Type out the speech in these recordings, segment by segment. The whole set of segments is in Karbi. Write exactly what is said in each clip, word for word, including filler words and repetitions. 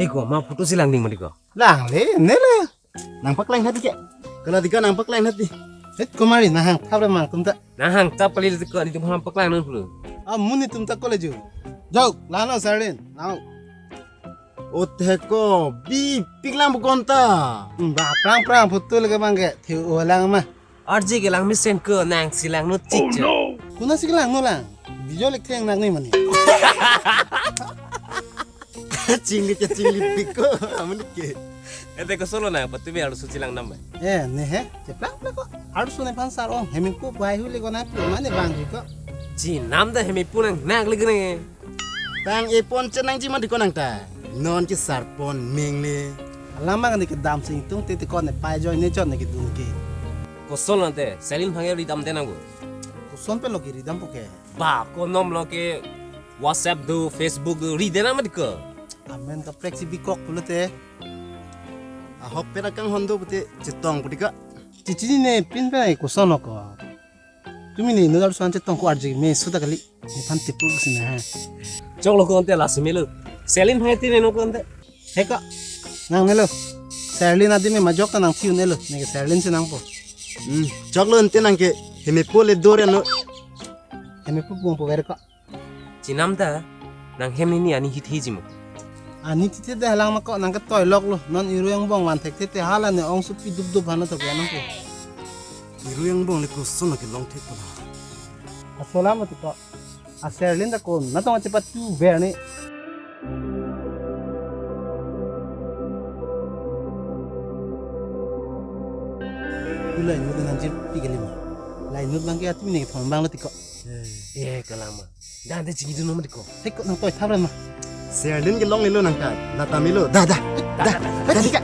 Eh, ko ma photo si langding ma dei ko? Langle, ne le. Nangpaklang hadi ke. Kala dei ko nangpaklang hadi. Het ko mari nahang thap ra mang tum ta. Nahang thap kali dei ko, di tum ham paklang nang pulo. Ah, muni tum ta ko le ju. Jok, lano Serlin. Nau. O thek ko, bi piklang bukon ta. Hmm, ba prang prang photo le ke bang ke. Thiu lang ma. Arje kelang mesen ko nang si langno chik che. Kuna si langno lang. Video lek theng nang ni mani. Chingli ke chingli pik ko. Amun ke. Ete ko solo na, patumi arloso chelang nam ba? Eh, ne he. Cheplang plang ko. Arloso nephan sar ong. Hemipo bai huli ko na pu mane bang ji ko. Chinam ta hemipo nang nak le gene. Tang-e pon chenangji ma dei ko nang ta. Non ke sar pon meng le. Lama kan ke dam sing tung te te ko ne pai join ne chot ne ke dun ke. Koson ante, Serlin aphan ke ridam de nang bo. Koson pen lo ke ridam po ke. Ba, ko nom lo ke WhatsApp do, Facebook do, ri de nang ma dei ko. Amen kaprek si bikok pulote. Ahok pen akanghon do pute chetong pu dei ko. Chichini ne pin pen ai koson lo ko. Tumi ne inut arloso an chetong ko arje me suta kali. Nephan tipu si na ha. Choklo ko ante lasi melo. Serlin aphan ti ne no ko ante. He ko. Nang nelo. Serlin adim me majok ta nang thiu nelo. Ne ke Serlin si nang po. Hmm, choklo ante nang ke hemipo le dor ano. Hemipo bong po ver ko. Chinam ta nang hem ni ni ani hithi ji mo. Ani titi de halang ma ko nang ke toi lok lo. Non iru angbong van thek te te hala ne ong supi dup dup hano to ke nang ko. Iru angbong le koson ke long thek ko. Asola mo ti ko. A Serlin ta ko na tong chepat tu ver ni. Tulai inut nang jim pi kali ma. Lai inut bang ke atumi ne thom bang lo ti ko. Eh, kalang ma. Dan de chigi dun ma dei ko. Hei ko nang toi thap ra ma. Serlin ke long lelo nang ta. Lata melo. Da da. Da. Da dei ko.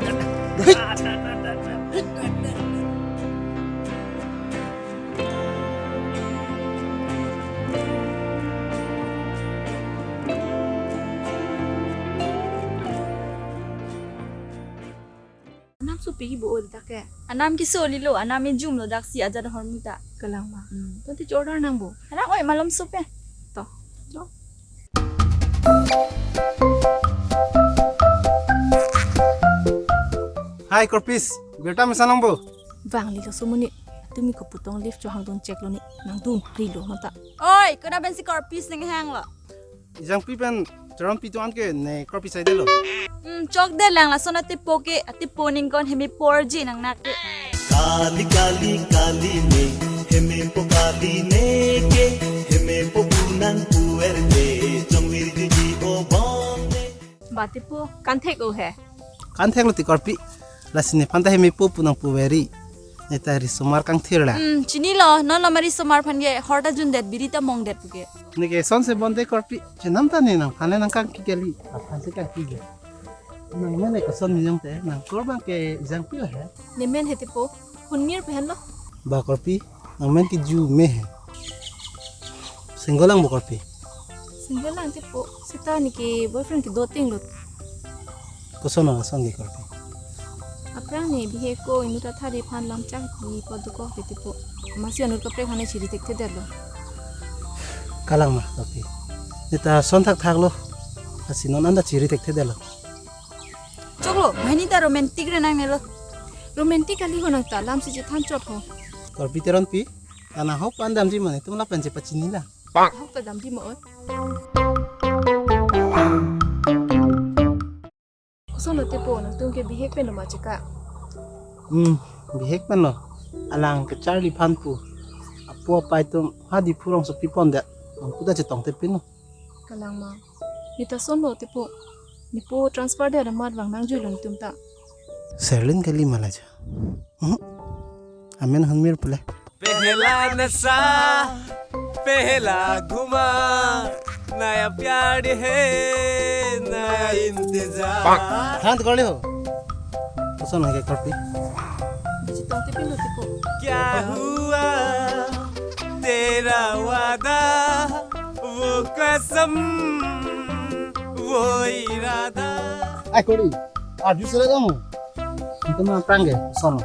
Anam sopi bo ol ta ke. Anam ke so lilo, anam e jum lo dak si aja dahor muta. Kalang ma. Hmm. To ti order nang bo. Anam oi malom sopi. To. Jo. Hi, Korpis. Birta mesa nang bo. Bang lilo so muni. Tumi ko putong lift cho hang dun check lo ni. Nang dun pri lo mata. Oi, kuna ben si Korpis nang hang lo. Ejang pi pen Teron pi tuan ke ne Korpi sai de lo. Hmm, chok de lang lason ate po ke, ate po ning kon hemi por ji nang nak ke. Kali kali kali ne, hemi po kali ne ke, hemi po punang puer ne, jongvir ji ji o bong ne. Ba te po, kan thek o he. Kan thek lo ti Korpi. Lasi nephan ta hemi po punang pueri. Neta risomar kangthir la. Hmm, chinilo, non lo mari somar aphan ke, horta jun det, biri ta mong det puke. Ne ke son se bonde Korpi, chenam ta ne nangphan le nangkangki kali, aphan si kangki ge. Nang men ne koson niyong te, nang kor bang ke ejang pi la he. Ne men he te po, Hunmir pen lo. Ba Korpi, nang men ke Ju me he. Single lang bo Korpi. Single lang te po, seta ne ke boyfriend kedo ting lo. Koson asong ke Korpi. Aphrang ne bihek ko inut athare aphan lam chak di po dukok te tipo. Masi anut kaprek aphan ne chiri thekthedetlo. Kalang ma Korpi. Neta son thakthak lo. Lasi non anta chiri thekthedetlo. Choklo, banghini ta romantic re nangnelo. Romantic kali ho nang ta lamsi chethan chot ho. Korpi Teronpi, kana hok pan damji mane tum lapen chepachini la. Hok ta damji mo oi. Koson lo te po, nangtum ke bihek pen lo ma cheka? Hmm, bihek pen lo. Alang ke Charlie aphan pu. Apo apai atum ha Diphu rongsopi pondet. Nang puta chetong te pin lo. Kalang ma. Neta son lo te po. Ne po transfer det amat vang nangjuilo netum ta. Serlin kali ma la cha. Hmm? Amen Hunmir pule. Pehla nasha, pehla ghuma, naya pyar hai, naya intezar. Than to kar liho. Koson hai ke Korpi. Biji tong tipi lo tipo. Kya hua tera wada, wo kasam, wo irada. Ai Korpi, arju sele kamu. Itu mah prang ke, sono.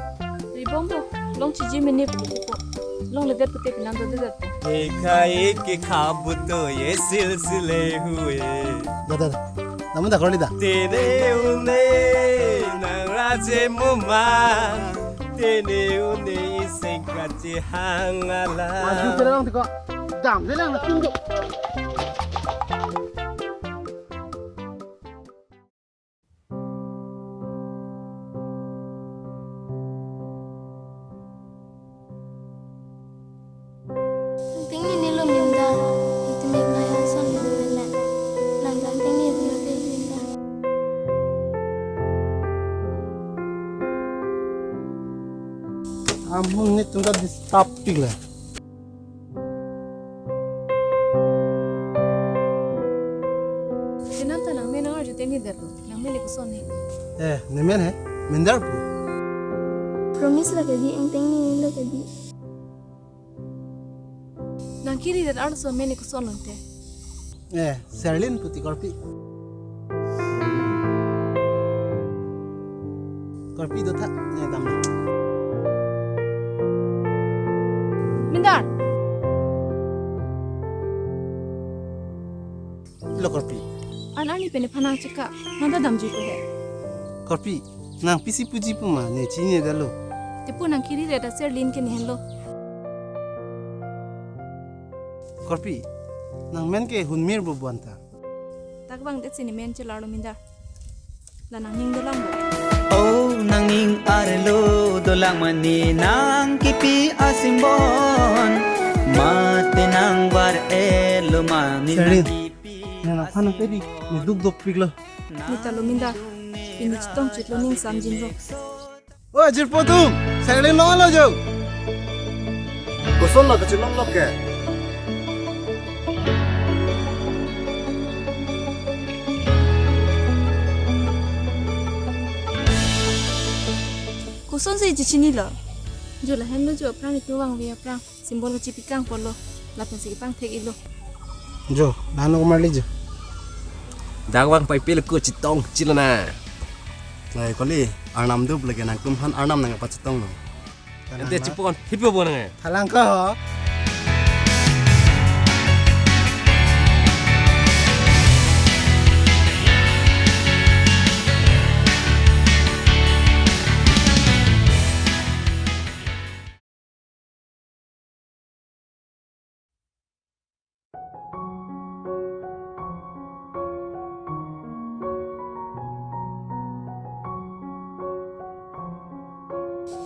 Ribom bo, long chiji mene pute po. Longledet pute pinam dodedet po. Ek hai ek khab to ye silsile hue. Da, da, da. Namun dak korli dak. Tene une nang raje muma, tene une iseng kache hangala. Maju ke lang tiko. Dam ke lang tunggu. Angteng ni nilo minda, iti mek nai ason lo mele. Nang angteng ni pulote minda. Amun ni tunda disturb pik la. Chenam ta nangmen nang arju teng ni derlo. Nangmen le koson he? Eh, nemen he? Mendar pu. Promise lo ke di, angteng ni lo ke di. Nang kiri det arloso men le koson lonte. Eh, Serlin pu ti korpi. Korpi do tha, ne dam. Mindar. Lo korpi. An arni pen nephan nangcheka, nang ta damji ko he. Korpi, nang pisi puji pu ma, ne chini dalo. Tepu nang kiri det ta Serlin ke ne henlo. Korpi, nang men ke hunmir bo buan ta. Dak bang det si nemen chelarlo minda. La nangning dolang bo. Oh, nangning arlo dolang mane nang kipi asimbon. Mate nang var elo mane Serlin, nang kipi nang aphan nang asimbon. Peri, ne duk dopik lo. Neta lo minda. Pini chetong chitlo ning samjin lo. O jirpo atum, Serlin lo lo jo. Koson lo kachelong lo ke. Koson si chechinilo. Jo lahenlo jo aphrang itum vangve aphrang. Simbol kachipikang polo. Lapen si kepangthek ilo. Jo, dano kumarli jo. Dak vang pai pil ko chetong chilona. Lai kali, arnam dup lagi nangtum aphan arnam nangpachetong lo. Ente chipon, hipo bo nang. Thalang ko.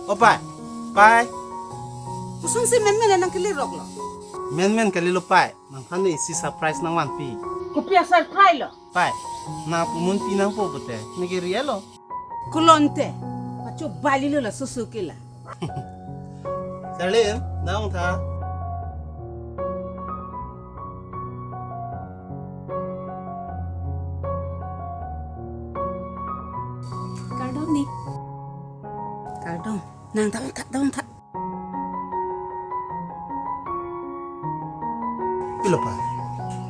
O pai, pai. Koson si menmen nang kelirok lo. Menmen kalilo pai. Nangphan isi surprise nangvanpi. Kopi a-surprise lo? Pai, nang pumun pi nangpo pute, neke rielo. Kulonte, pacho balilo la susu kila. Serlin, dang tha. Kardom ni. Kardom, nang dang tha, dang tha. Pilo pai.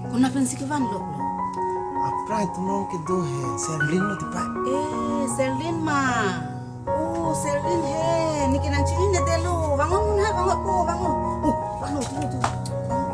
Konat pensi kevan lok lo. Aphrang tulong kedo he, Serlin lo ti pai. Eh, Serlin ma. Oh, Serlin he. Neke nangchini ne delo. Vango mun ha, vango ko, vango. Oh, vango tu tu. Vango.